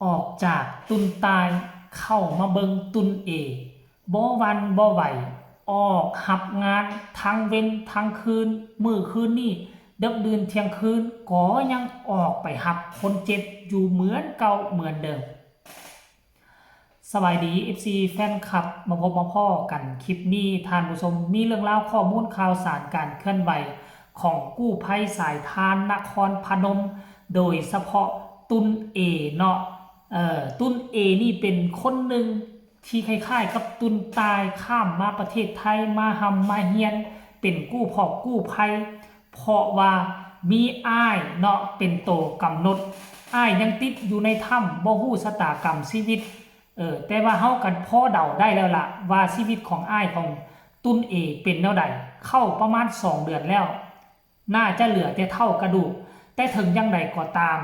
ອອກຈາກຕຸນຕ່າຍ ເຂົ້າມາເບິ່ງຕຸນເອ ບໍ່ຫວັ່ນບໍ່ໄຫວ ອອກຮັບງານທັງເວັນທັງຄືນ. ມື້ຄືນນີ້ ເດິກດື່ນທ່ຽງຄືນ ກໍຍັງອອກໄປຮັບຄົນເຈັບຢູ່ເໝືອນເກົ່າເໝືອນເດີມ. ສະບາຍດີ ເອັຟຊີ ແຟນຄລັບ ມາພົບມາພໍ້ກັນຄລິບນີ້ ທ່ານຜູ້ຊົມ ມີເລື່ອງລາວ ຂໍ້ມູນຂ່າວສານ ການເຄື່ອນໄຫວຂອງກູ້ໄພສາຍທານນະຄອນພະນົມ ໂດຍສະເພາະຕຸນເອເນາະ. ເອີ ຕຸນເອນີ້ເປັນຄົນໜຶ່ງທີ່ຄ້າຍໆກັບຕຸນຕ່າຍ ຂ້າມມາປະເທດໄທ ມາຮ່ຳມາຮຽນ ເປັນກູ້ພອກກູ້ໄພ ເພາະວ່າມີອ້າຍເນາະເປັນໂຕກຳນົດ. ອ້າຍຍັງຕິດຢູ່ໃນຖ້ຳ ບໍ່ຮູ້ຊະຕາກຳຊີວິດ. ເອີ ແຕ່ວ່າເຮົາກໍພໍເດົາໄດ້ແລ້ວລະ ວ່າຊີວິດຂອງອ້າຍຂອງຕຸນເອເປັນແນວໃດ. ເຂົ້າປະມານສອງເດືອນແລ້ວ ໜ້າຈະເຫຼືອແຕ່ເທົ່າກະດູກ. ແຕ່ເຖິງຢ່າງໃດກໍຕາມ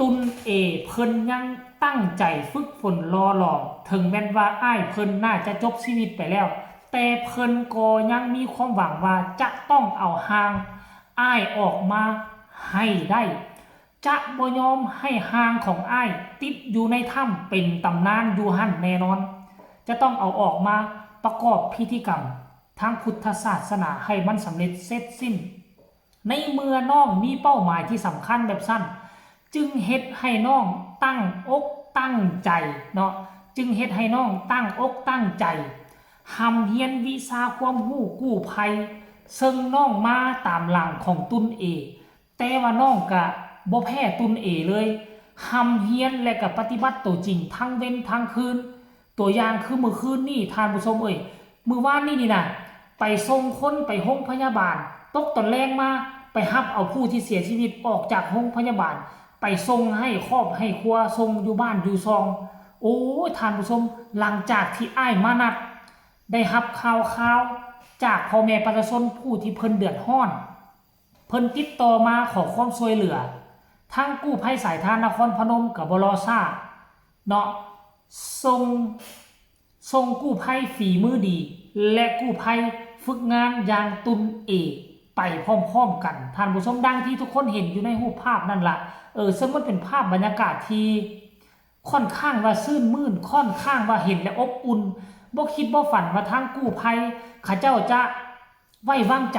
ຕຸນເອເພິ່ນຍັງຕັ້ງໃຈຝຶກຝົນຫຼໍ່ຫຼອມ. ເຖິງແມ່ນວ່າອ້າຍເພິ່ນໜ້າຈະຈົບຊີວິດໄປແລ້ວ ແຕ່ເພິ່ນກໍຍັງມີຄວາມຫວັງວ່າຈະຕ້ອງເອົາຮ່າງອ້າຍອອກມາໃຫ້ໄດ້. ຈະບໍ່ຍອມໃຫ້ຮ່າງຂອງອ້າຍຕິດຢູ່ໃນຖ້ຳເປັນຕຳນານຢູ່ຫັ້ນແນ່ນອນ. ຈະຕ້ອງເອົາອອກມາປະກອບພິທີກຳທາງພຸດທະສາສະໜາໃຫ້ມັນສຳເລັດເສັດສິ້ນ. ໃນເມື່ອນ້ອງມີເປົ້າໝາຍທີ່ສຳຄັນແບບຊັ້ນ ຈຶ່ງເຮັດໃຫ້ນ້ອງຕັ້ງອົກຕັ້ງໃຈເນາະ, ຈຶ່ງເຮັດໃຫ້ນ້ອງຕັ້ງອົກຕັ້ງໃຈຮ່ຳຮຽນວິຊາຄວາມຮູ້ກູ້ໄພ, ເຊິ່ງນ້ອງມາຕາມຫຼັງຂອງຕຸນເອ, ແຕ່ວ່ານ້ອງກະບໍ່ແພ້ຕຸນເອເລີຍ, ຮ່ຳຮຽນ ແລະ ກະປະຕິບັດໂຕຈິງທັງເວັນທັງຄືນ. ຕົວຢ່າງຄືມື້ຄືນນີ້ ທ່ານຜູ້ຊົມເອີຍ, ມື້ວານນີ້ນີ້ນະ ໄປສົ່ງຄົນໄປໂຮງພະຍາບານ, ຕົກຕອນແລງມາ ໄປຮັບເອົາຜູ້ທີ່ເສຍຊີວິດອອກຈາກໂຮງພະຍາບານ, ໄປສົ່ງໃຫ້ຄອບໃຫ້ຄົວ, ສົ່ງຢູ່ບ້ານຢູ່ຊ່ອງ. ໂອ້ຍ ທ່ານຜູ້ຊົມ, ຫຼັງຈາກທີ່ອ້າຍມານັດໄດ້ຮັບຂ່າວຄາວຈາກພໍ່ແມ່ປະຊາຊົນຜູ້ທີ່ເພິ່ນເດືອດຮ້ອນ, ເພິ່ນຕິດຕໍ່ມາຂໍຄວາມຊ່ວຍເຫຼືອ, ທາງກູ້ໄພສາຍທານນະຄອນພະນົມກໍບໍ່ລໍຊ້າເນາະ, ສົ່ງ ສົ່ງກູ້ໄພຝີມືດີ ແລະ ກູ້ໄພຝຶກງານຢ່າງຕຸນເອໄປພ້ອມໆກັນ. ທ່ານຜູ້ຊົມ, ດັ່ງທີ່ທຸກຄົນເຫັນຢູ່ໃນຮູບພາບນັ້ນລະ, ເອີ ເຊິ່ງມັນເປັນພາບບັນຍາກາດທີ່ຄ່ອນຂ້າງວ່າຊື່ນມື່ນ, ຄ່ອນຂ້າງວ່າເຫັນແລ້ວອົບອຸ່ນ. ບໍ່ຄິດບໍ່ຝັນວ່າທາງກູ້ໄພເຂົາເຈົ້າຈະໄວ້ວາງໃຈ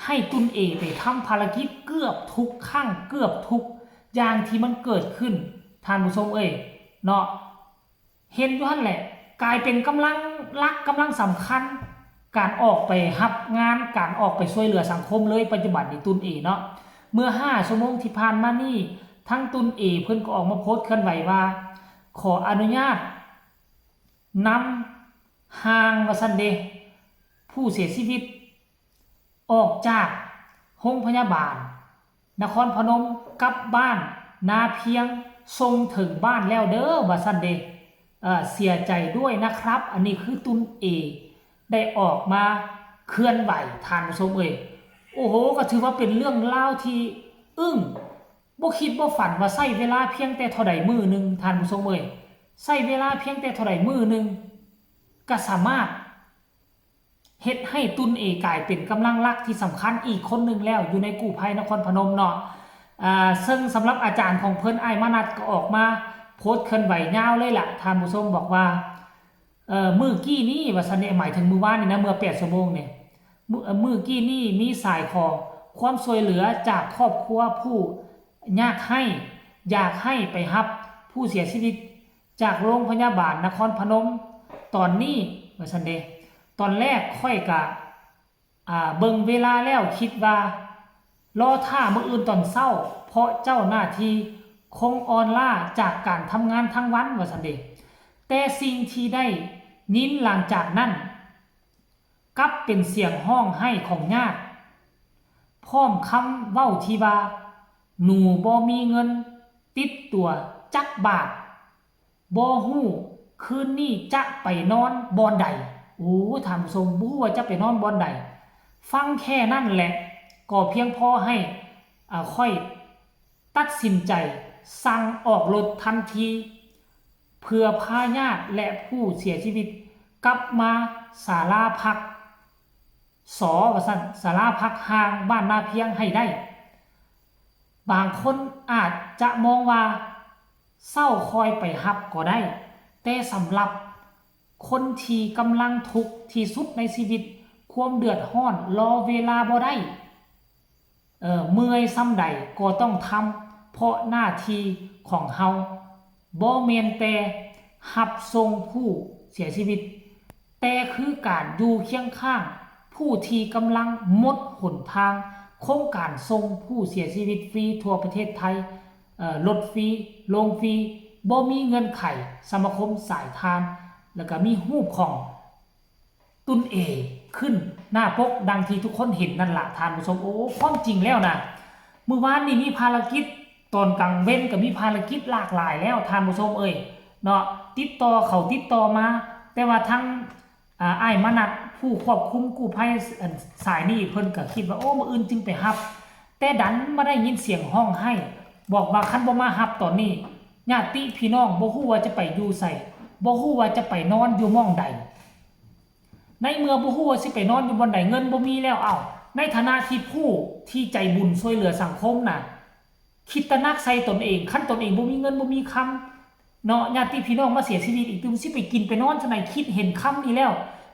ໃຫ້ຕຸນເອໄປທຳພາລະກິດເກືອບທຸກຄັ້ງ, ເກືອບທຸກຢ່າງທີ່ມັນເກີດຂຶ້ນ, ທ່ານຜູ້ຊົມເອີຍເນາະ. ເຫັນຢູ່ຫັ້ນແຫຼະ, ກາຍເປັນກຳລັງຫຼັກ, ກຳລັງສຳຄັນ, ການອອກໄປຮັບງານ, ການອອກໄປຊ່ວຍເຫຼືອສັງຄົມເລີຍ. ປັດຈຸບັນນີ້ຕຸນເອເນາະ, ເມື່ອຫ້າຊົ່ວໂມງທີ່ຜ່ານມານີ້, ທາງຕຸນເອເພິ່ນກໍອອກມາໂພສເຄື່ອນໄຫວວ່າ ຂໍອະນຸຍາດນຳຮ່າງ ວ່າຊັ້ນເດ, ຜູ້ເສຍຊີວິດ ອອກຈາກໂຮງພະຍາບານນະຄອນພະນົມ ກັບບ້ານນາພຽງ ສົ່ງເຖິງບ້ານແລ້ວເດີ ວ່າຊັ້ນເດ. ເອີ ເສຍໃຈດ້ວຍນະຄຣັບ. ອັນນີ້ຄືຕຸນເອໄດ້ອອກມາເຄື່ອນໄຫວ, ທ່ານຜູ້ຊົມເອີຍ. ໂອ້ໂຫ, ກໍຖືວ່າເປັນເລື່ອງລາວທີ່ອຶ້ງ, ບໍ່ຄິດບໍ່ຝັນວ່າໃຊ້ເວລາພຽງແຕ່ເທົ່າໃດມື້ໜຶ່ງ, ທ່ານຜູ້ຊົມເອີຍ, ໃຊ້ເວລາພຽງແຕ່ເທົ່າໃດມື້ໜຶ່ງ ກໍສາມາດ ເຮັດໃຫ້ຕຸນເອກາຍເປັນກຳລັງຫຼັກທີ່ສຳຄັນອີກຄົນໜຶ່ງແລ້ວ ຢູ່ໃນກູ້ໄພນະຄອນພະນົມເນາະ. ເຊິ່ງສຳລັບອາຈານຂອງເພິ່ນ ອ້າຍມານັດ ກໍອອກມາໂພສເຄື່ອນໄຫວຍາວເລີຍລະ, ທ່ານຜູ້ຊົມ, ບອກວ່າ ເອີ ມື້ກີ້ນີ້ ວ່າຊັ້ນເດ, ໝາຍເຖິງມື້ວານນີ້ນະ, ເມື່ອແປດຊົ່ວໂມງນີ້, ມື້ ເອີ ມື້ກີ້ນີ້ມີສາຍຂໍຄວາມຊ່ວຍເຫຼືອຈາກຄອບຄົວຜູ້ຍາກໄຮ້, ຢາກໃຫ້ໄປຮັບຜູ້ເສຍຊີວິດ ຈາກໂຮງພະຍາບານນະຄອນພະນົມຕອນນີ້ ວ່າຊັ້ນເດ. ຕອນແລກຂ້ອຍກະ ອາ ເບິ່ງເວລາແລ້ວຄິດວ່າ ລໍຖ້າມື້ອື່ນຕອນເຊົ້າ ເພາະເຈົ້າໜ້າທີ່ຄົງອ່ອນລ້າຈາກການທຳງານທັງວັນ ວ່າຊັ້ນເດ. ແຕ່ສິ່ງທີ່ໄດ້ຍິນຫຼັງຈາກນັ້ນ ກັບເປັນສຽງຮ້ອງໄຫ້ຂອງຍາດ ພ້ອມຄຳເວົ້າທີ່ວ່າ ໜູບໍ່ມີເງິນຕິດຕົວຈັກບາດ, ບໍ່ຮູ້ຄືນນີ້ຈະໄປນອນບ່ອນໃດ. ໂອ້ ທ່ານຜູ້ຊົມ, ບໍ່ຮູ້ວ່າຈະໄປນອນບ່ອນໃດ. ຟັງແຄ່ນັ້ນແຫຼະ ກໍພຽງພໍໃຫ້ ອາ ຂ້ອຍຕັດສິນໃຈສັ່ງອອກລົດທັນທີ ເພື່ອພາຍາດ ແລະ ຜູ້ເສຍຊີວິດກັບມາສາລາພັກ ສ ວ່າຊັ້ນ, ສາລາພັກຮ້າງບ້ານນາພຽງໃຫ້ໄດ້. ບາງຄົນອາດຈະມອງວ່າ ເຊົ້າຄ່ອຍໄປຮັບກໍໄດ້, ແຕ່ສຳລັບຄົນທີ່ກຳລັງທຸກທີ່ສຸດໃນຊີວິດ, ຄວາມເດືອດຮ້ອນລໍເວລາບໍ່ໄດ້, ເອີ ເມື່ອຍສ່ຳໃດກໍຕ້ອງທຳ, ເພາະໜ້າທີ່ຂອງເຮົາບໍ່ແມ່ນແຕ່ຮັບສົ່ງຜູ້ເສຍຊີວິດ, ແຕ່ຄືການຢູ່ຄຽງຂ້າງຜູ້ທີ່ກຳລັງໝົດຫົນທາງ. ໂຄງການສົ່ງຜູ້ເສຍຊີວິດຟຣີທົ່ວປະເທດໄທ, ເອີ ລົດຟຣີ, ໂລງຟຣີ, ບໍ່ມີເງື່ອນໄຂ, ສະມາຄົມສາຍທານ, ແລ້ວກະມີຮູບຂອງ ຕຸນເອ ຂຶ້ນໜ້າປົກ ດັ່ງທີ່ທຸກຄົນເຫັນນັ້ນລະທ່ານຜູ້ຊົມ. ໂອ້ ຄວາມຈິງແລ້ວນະ ມື້ວານນີ້ມີພາລະກິດ, ຕອນກາງເວັນກໍມີພາລະກິດຫຼາກຫຼາຍແລ້ວທ່ານຜູ້ຊົມເອີຍເນາະ, ຕິດຕໍ່ເຂົາຕິດຕໍ່ມາ, ແຕ່ວ່າທາງ ອາ ອ້າຍມານັດ ຜູ້ຄວບຄຸມກູ້ໄພ ອັນ ສາຍນີ້ ເພິ່ນກໍຄິດວ່າ ໂອ້ ມື້ອື່ນຈຶ່ງໄປຮັບ, ແຕ່ດັນມາໄດ້ຍິນສຽງຮ້ອງໄຫ້ ບອກວ່າຄັນບໍ່ມາຮັບຕອນນີ້ ຍາດຕິພີ່ນ້ອງບໍ່ຮູ້ວ່າຈະໄປຢູ່ໃສ, ບໍ່ຮູ້ວ່າຈະໄປນອນຢູ່ໝ່ອງໃດ. ໃນເມື່ອບໍ່ຮູ້ວ່າຊິໄປນອນຢູ່ບ່ອນໃດ, ເງິນບໍ່ມີແລ້ວ, ເອົ້າ ໃນຖານະທີ່ຜູ້ທີ່ໃຈບຸນຊ່ວຍເຫຼືອສັງຄົມນະ ຄິດຕະໜັກໃສ່ຕົນເອງ, ຄັນຕົນເອງບໍ່ມີເງິນບໍ່ມີຄຳເນາະ, ຍາດຕິພີ່ນ້ອງມາເສຍຊີວິດອີກຕື່ມ, ຊິໄປກິນໄປນອນຈັ່ງໃດ? ຄິດເຫັນຄຳນີ້ແລ້ວ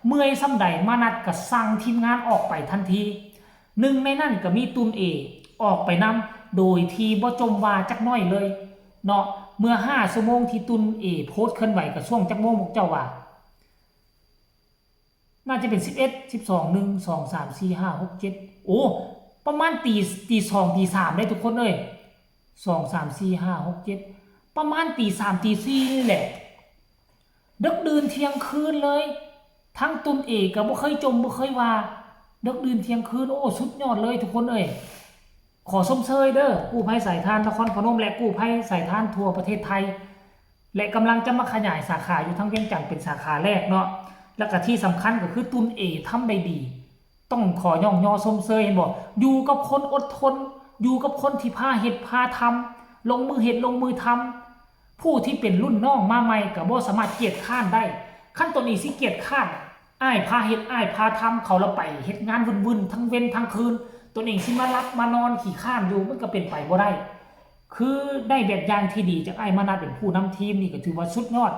ເມື່ອຍສ່ຳໃດ, ມານັດກໍສັ່ງທີມງານອອກໄປທັນທີ. ໜຶ່ງໃນນັ້ນກໍມີຕຸນເອ ອອກໄປນຳ ໂດຍທີ່ບໍ່ຈົ່ມວ່າຈັກໜ້ອຍເລີຍເນາະ. ເມື່ອຫ້າຊົ່ວໂມງທີ່ຕຸນເອໂພສເຄື່ອນໄຫວ ກໍຊ່ວງຈັກໂມງພວກເຈົ້າວ່າ? ໜ້າຈະເປັນສິບເອັດ ສິບສອງ ໜຶ່ງ ສອງ ສາມ ສີ່ ຫ້າ ຫົກ ເຈັດ ໂອ້ ປະມານຕີ ຕີສອງ ຕີສາມເດ້ທຸກຄົນເອີຍ, ສອງ ສາມ ສີ່ ຫ້າ ຫົກ ເຈັດ ປະມານຕີສາມ ຕີສີ່ນີ້ແຫຼະ, ເດິກດື່ນທ່ຽງຄືນເລີຍ. ທັງຕຸນເອກໍບໍ່ເຄີຍຈົ່ມ ບໍ່ເຄີຍວ່າ, ເດິກດື່ນທ່ຽງຄືນ. ໂອ້ ສຸດຍອດເລີຍທຸກຄົນເອີຍ. ຂໍຊົມເຊີຍເດີ ກູ້ໄພສາຍທານນະຄອນພະນົມ ແລະ ກູ້ໄພສາຍທານທົ່ວປະເທດໄທ ແລະ ກຳລັງຈະມາຂະຫຍາຍສາຂາຢູ່ທາງວຽງຈັນເປັນສາຂາແລກເນາະ. ແລ້ວກະທີ່ສຳຄັນກໍຄືຕຸນເອທຳໄດ້ດີ, ຕ້ອງຂໍຍ້ອງຍໍຊົມເຊີຍ, ເຫັນບໍ່? ຢູ່ກັບຄົນອົດທົນ, ຢູ່ກັບຄົນທີ່ພາເຮັດພາທຳ, ລົງມືເຮັດລົງມືທຳ. ຜູ້ທີ່ເປັນລຸ້ນນ້ອງມາໃໝ່ກໍບໍ່ສາມາດກຽດຄ້ານໄດ້. ຄັນຕົນເອງຊິກຽດຄ້ານ ອ້າຍພາເຮັດ ອ້າຍພາທຳ, ເຂົາລະໄປເຮັດງານວຶ່ນໆ ທັງເວັນທັງຄືນ, ຕົນເອງຊິມາຫຼັບມານອນຂີ້ຄ້ານຢູ່ ມັນກໍເປັນໄປບໍ່ໄດ້. ຄືໄດ້ແບບຢ່າງທີ່ດີຈາກອ້າຍມານັດເປັນຜູ້ນຳທີມນີ້ ກໍຖືວ່າສຸດຍອດ.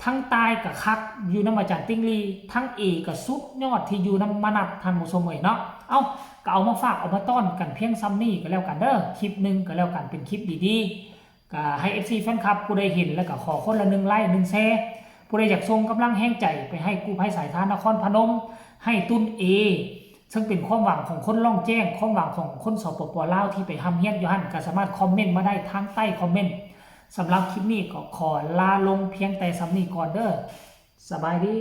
ທັງຕ່າຍກໍຄັກຢູ່ນຳອາຈານຕິ່ງລີ, ທັງເອກໍສຸດຍອດທີ່ຢູ່ນຳມານັດ ທ່ານຜູ້ຊົມເອີຍເນາະ. ເອົ້າ ກໍເອົາມາຝາກເອົາມາຕ້ອນກັນພຽງສ່ຳນີ້ກໍແລ້ວກັນເດີ, ຄລິບໜຶ່ງກໍແລ້ວກັນ ເປັນຄລິບດີໆ. ກໍໃຫ້ເອັຟຊີແຟນຄລັບ ຜູ້ໃດເຫັນແລ້ວກໍຂໍຄົນລະໜຶ່ງໄລຄ໌ ໜຶ່ງແຊ, ຜູ້ໃດຢາກສົ່ງກຳລັງແຮງໃຈໄປໃຫ້ກູ້ໄພສາຍທານນະຄອນພະນົມ, ໃຫ້ຕຸນເອ ເຊິ່ງເປັນຄວາມຫວັງຂອງຄົນລ່ອງແຈ້ງ, ຄວາມຫວັງຂອງຄົນ ສປປ ລາວ ທີ່ໄປຮ່ຳຮຽນຢູ່ຫັ້ນ, ກໍສາມາດຄອມເມັນມາໄດ້ທາງໃຕ້ຄອມເມັນ. ສຳລັບຄລິບນີ້ກໍຂໍລາລົງພຽງແຕ່ສ່ຳນີ້ກ່ອນເດີ. ສະບາຍດີ.